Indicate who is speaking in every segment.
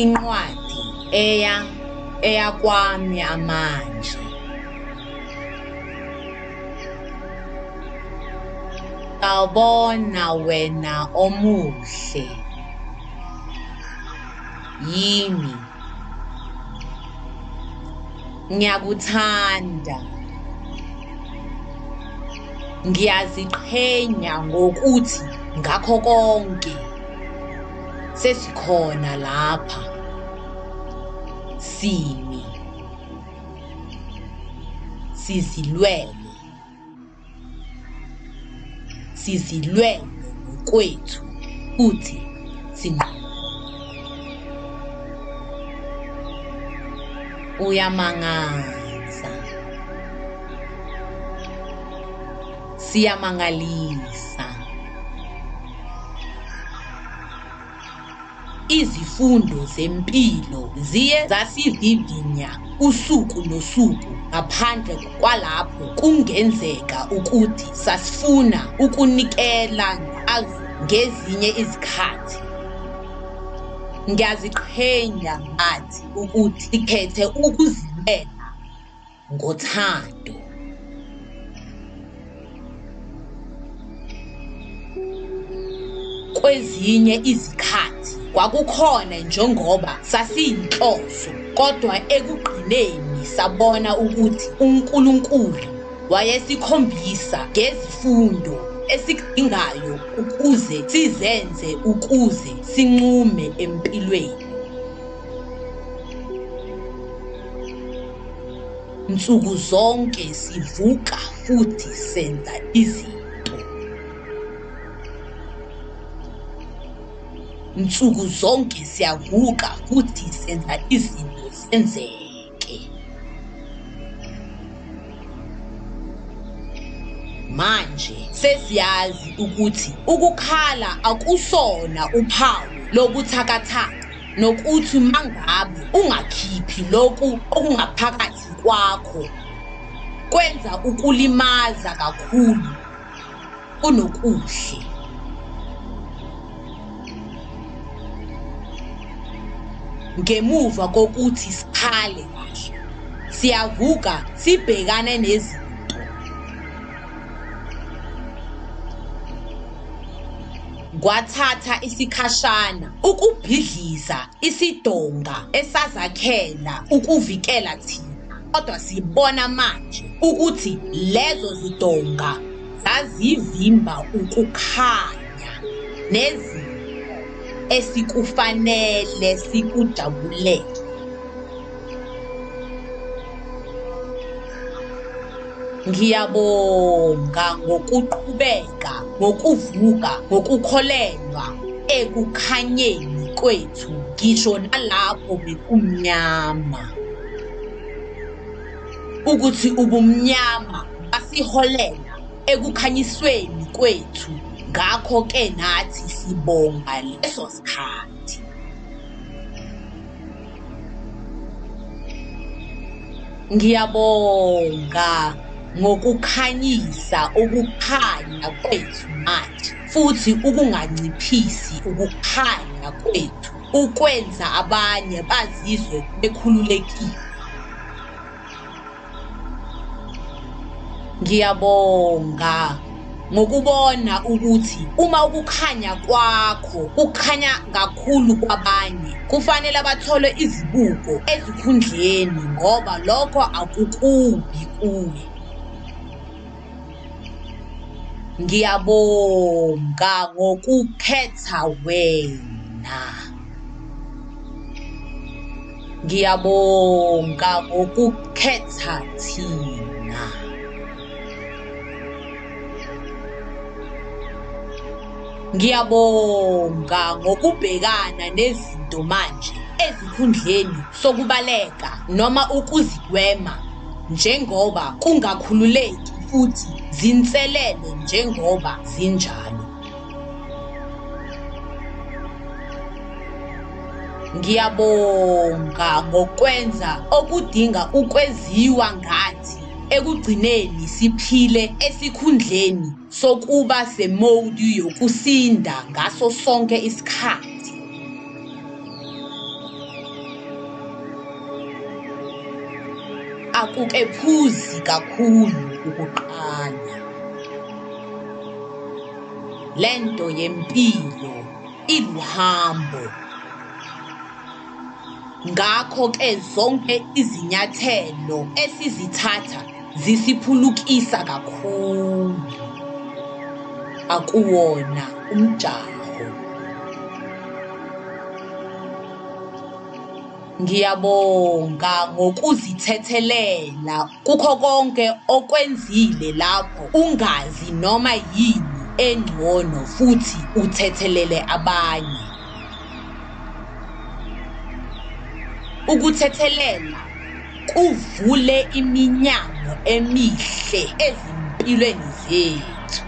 Speaker 1: Incwadi eya eyakwami amanje. Sawubona wena omuhle. Yimi. Ngiyakuthanda. Ngiyaziqhenya ngokuthi ngakho konke sesikhona lapha simi sizilwele sizilwele ngokwethu futhi sinqobe. Uyamangaza. Siyamangalisa. Izifundo zempilo ziye zasivivinya usuku nosuku ngaphandle kwalapho kungenzeka ukuthi sasifuna ukunikela ngazo ngezinye izikhathi. Ngiyaziqhenya ngathi ukuthi sikhethe ukuzilwela ngothando. Kwezinye izikhathi kwakukhona njengoba sasiyinhloso, kodwa ekugcineni sabona ukuthi uNkulunkulu wayesikhombisa ngezifundo esikudingayo ukuze sizenze ukuze sinqume empilweni. Nsuku zonke sivuka futhi senza izinto. Nsuku zonke siyavuka futhi senza izinto zenzeke. Manje sesiyazi ukuthi ukukhala akusona uphawu lobuthakathaka nokuthi mangabe ungakhiphi lokhu okungaphakathi kwakho kwenza ukulimaza kakhulu kunokuhle. Ngemuva kokuthi sikhale kahle, siyavuka sibhekane nezinto. Kwathatha isikhashana ukubhidliza isidonga esazakhela ukuvikela thina, kodwa sibona manje ukuthi lezo zidonga zazivimba ukukhanya nezinto esikufanele sikujabulele. Ngiyabonga ngokuqhubeka ngokuvuka ngokukholelwa ekukhanyeni kwethu ngisho nalapho bekumnyama. Ukuthi ubumnyama basiholela ekukhanyisweni kwethu ngakho-ke nathi sibonga leso sikhathi. Ngiyabonga ngokukhanyisa ukukhanya kwethu manje futhi ukunganciphisi ukukhanya kwethu ukwenza abanye bazizwe bekhululekile. Ngiyabonga ngokubona ukuthi uma ukukhanya kwakho kukhanya kakhulu kwabanye, kufanele bathole izibuko ezikhundleni ngoba lokho akukubi kuwe. Ngiyabonga ngokukhetha wena. Ngiyabonga ngokukhetha thina. Ngiyabonga ngokubhekana nezinto manje ezikhundleni sokubaleka noma ukuzigwema njengoba kungakhululeki futhi zinselele njengoba zinjalo. Ngiyabonga ngokwenza okudinga ukwenziwa ngathi ekugcineni siphile esikhundleni sokuba semode yokusinda ngaso sonke isikhathi. Akukephuzi kakhulu ukuqala. Lento yempilo iluhambo, ngakho-ke zonke izinyathelo esizithatha zisiphulukisa kakhulu. Akuwona umjaho. Ngiyabonga ngokuzithethelela kukho konke okwenzile lapho ungazi noma yini engcono futhi uthethelele abanye. Ukuthethelela kuvule iminyango emihle ezimpilweni zethu.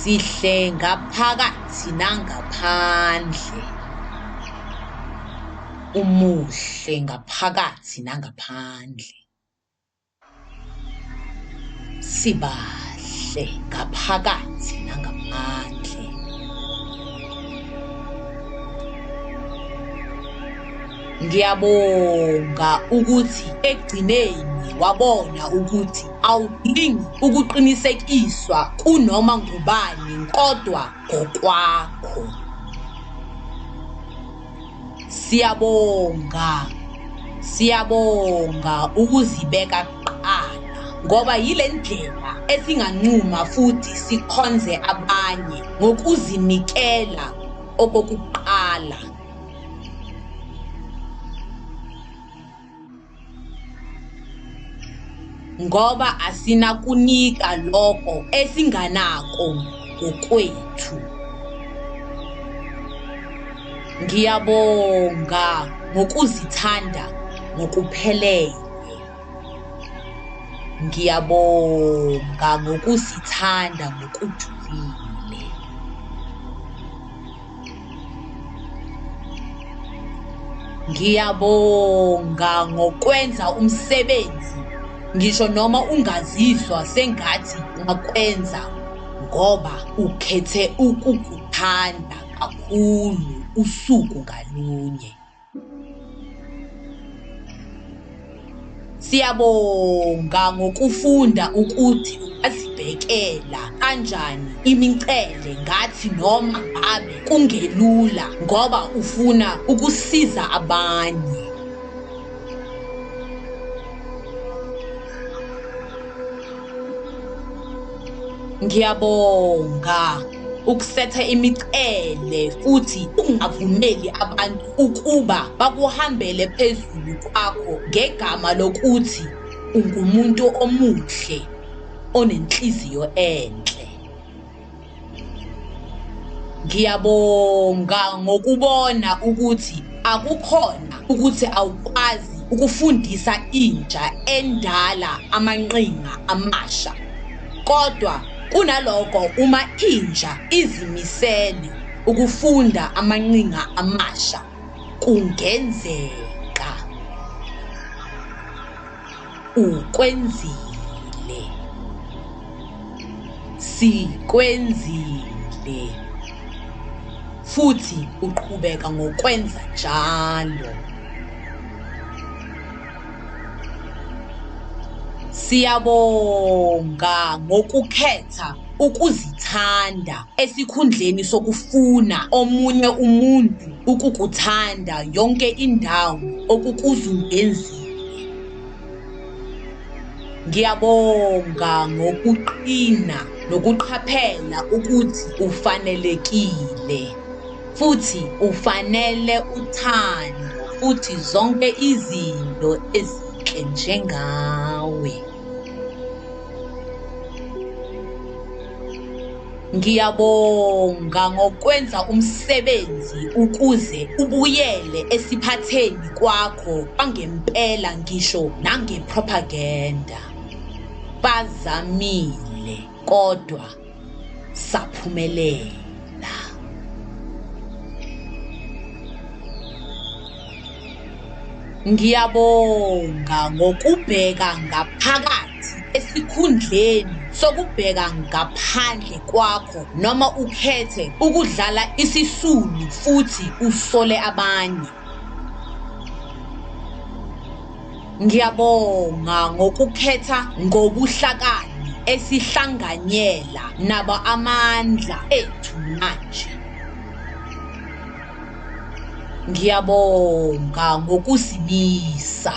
Speaker 1: Sihle ngaphakathi nangaphandle. Umuhle ngaphakathi nangaphandle. Sibahle ngaphakathi nangaphandle. Ngiyabonga ukuthi ekugcineni wabona ukuthi awudingi ukuqinisekiswa kunoma ngubani kodwa ngokwakho. Siyabonga, siyabonga ukuzibeka kuqala ngoba yile ndlela esinganquma futhi sikhonze abanye ngokuzinikela okokuqala. Ngoba asinakunika lokho esinganako ngokwethu. Ngiyabonga ngokuzithanda ngokuphelele. Ngiyabonga ngokusithanda ngokujulile. Ngiyabonga ngokwenza umsebenzi ngisho noma ungazizwa sengathi ungakwenza ngoba ukhethe ukukuthanda kakhulu usuku ngalunye. Siyabonga ngokufunda ukuthi ungazibhekela kanjani imicele ngathi noma ngabe kungelula ngoba ufuna ukusiza abanye. Ngiyabonga ukusetha imicele futhi ungavumeli abantu ukuba bakuhambele phezulu kwakho ngegama lokuthi ungumuntu omuhle onenhliziyo enhle. Ngiyabonga ngokubona ukuthi akukhona ukuthi awukwazi ukufundisa intsha endala amanqinga amasha, kodwa kunalokho uma intsha izimisele ukufunda amanqinga amasha, kungenzeka. Ukwenzile. Sikwenzile. Futhi uqhubeka ngokwenza njalo. Siyabonga ngokukhetha ukuzithanda esikhundleni sokufuna omunye umuntu ukukuthanda yonke indawo okukuzungezile. Ngiyabonga ngokuqina nokuqaphela ukuthi ufanelekile futhi ufanele uthando futhi zonke izinto ezinhle njengawe. Ngiyabonga ngokwenza umsebenzi ukuze ubuyele esiphatheni kwakho kwangempela ngisho nangepropaganda. Bazamile kodwa saphumelela. Ngiyabonga ngokubheka ngaphakathi esikhundleni sokubheka ngaphandle kwakho noma ukhethe ukudlala isisulu futhi usole abanye. Ngiyabonga ngokukhetha ngobuhlakani esihlanganyela nabo amandla ethu manje. Ngiyabonga ngokusimisa.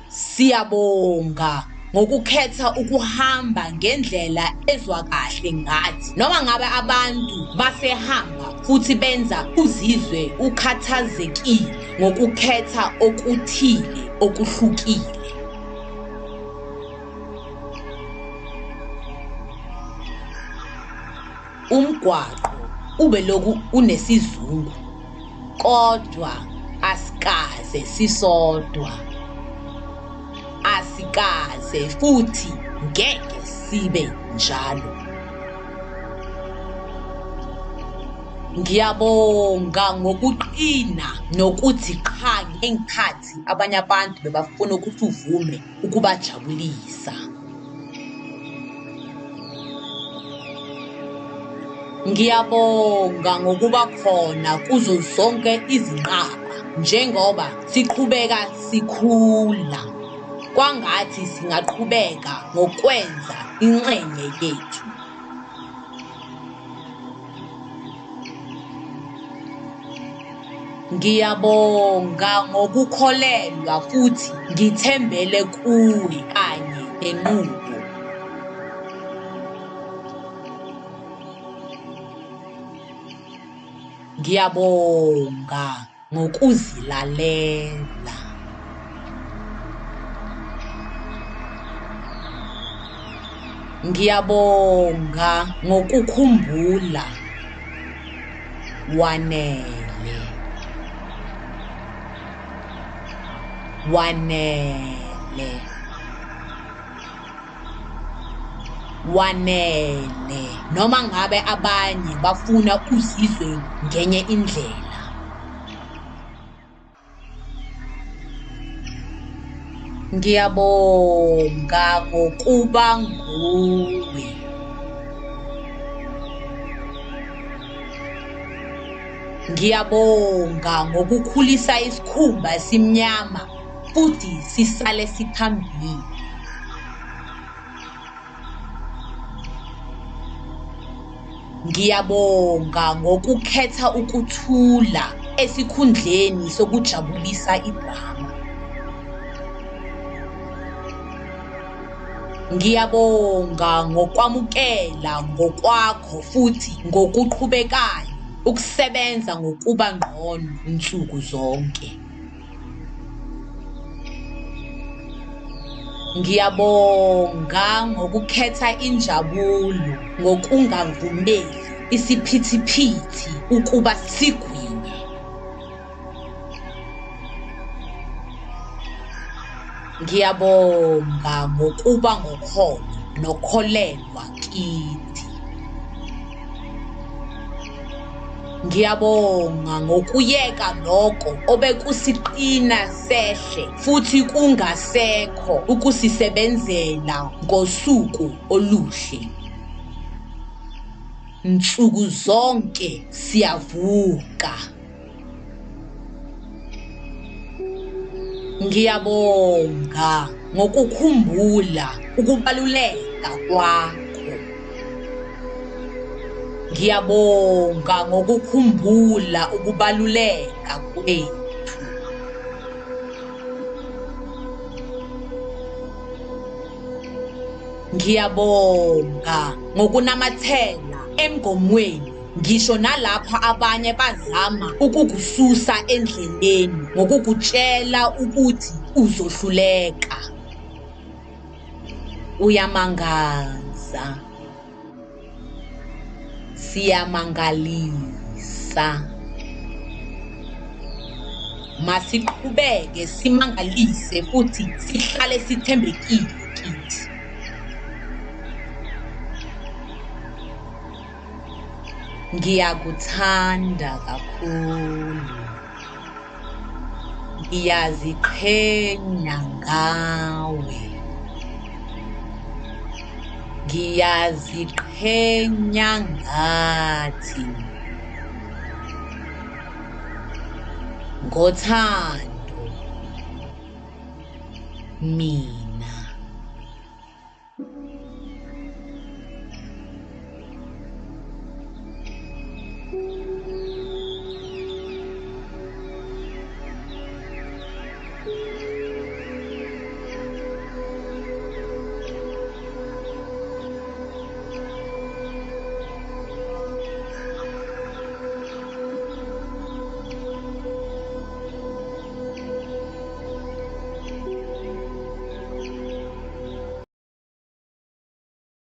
Speaker 1: Siyabonga ngokukhetha ukuhamba ngendlela ezwa kahle ngathi noma ngabe abantu basehamba futhi benza uzizwe ukhathazekile ngokukhetha okuthile okuhlukile. Umgwaqo ubelokhu unesizungu, kodwa asikaze sisodwa. Asikaze futhi ngeke sibe njalo. Ngiyabonga ngokuqina nokuthi qha ngenkathi abanye abantu bebafuna ukuthi uvume ukubajabulisa. Ngiyabonga ngokuba khona kuzo zonke izinqaba njengoba siqhubeka sikhula. Kwangathi singaqhubeka ngokwenza ingxenye yethu. Ngiyabonga ngokukholelwa futhi ngithembele kuwe kanye nenqubo. Ngiyabonga ngokuzilalela. Ngiyabonga ngokukhumbula. Wanele. Wanele. Wanele noma ngabe abanye bafuna uzizwe ngenye indlela. Ngiyabonga ngokuba nguwe. Ngiyabonga ngokukhulisa isikhumba esimnyama futhi sisale sithambile. Ngiyabonga ngokukhetha ukuthula esikhundleni sokujabulisa idrama. Ngiyabonga ngokwamukela ngokwakho futhi ngokuqhubekayo ukusebenza ngokuba ngcono nsuku zonke. Ngiyabonga ngokukhetha injabulo ngokungavumeli isiphithiphithi ukuba sigwinye. Ngiyabonga ngokuba ngokholo nokholelwa kithi. Ngiyabonga ngokuyeka lokho obekusiqina sehle futhi kungasekho ukusisebenzela ngosuku oluhle. Nsuku zonke siyavuka. Ngiyabonga ngokukhumbula ukubaluleka kwakho. Ngiyabonga ngokukhumbula ukubaluleka kwethu. Ngiyabonga ngokunamathela emgomweni ngisho nalapho abanye bazama ukukususa endleleni ngokukutshela ukuthi uzohluleka. Uyamangaza. Siyamangalisa. Masiqhubeke simangalise futhi sihlale sithembekile kithi. Ngiyakuthanda kakhulu. Ngiyaziqhenya ngawe. Ngiyaziqhenya ngathi. Ngothando, mina.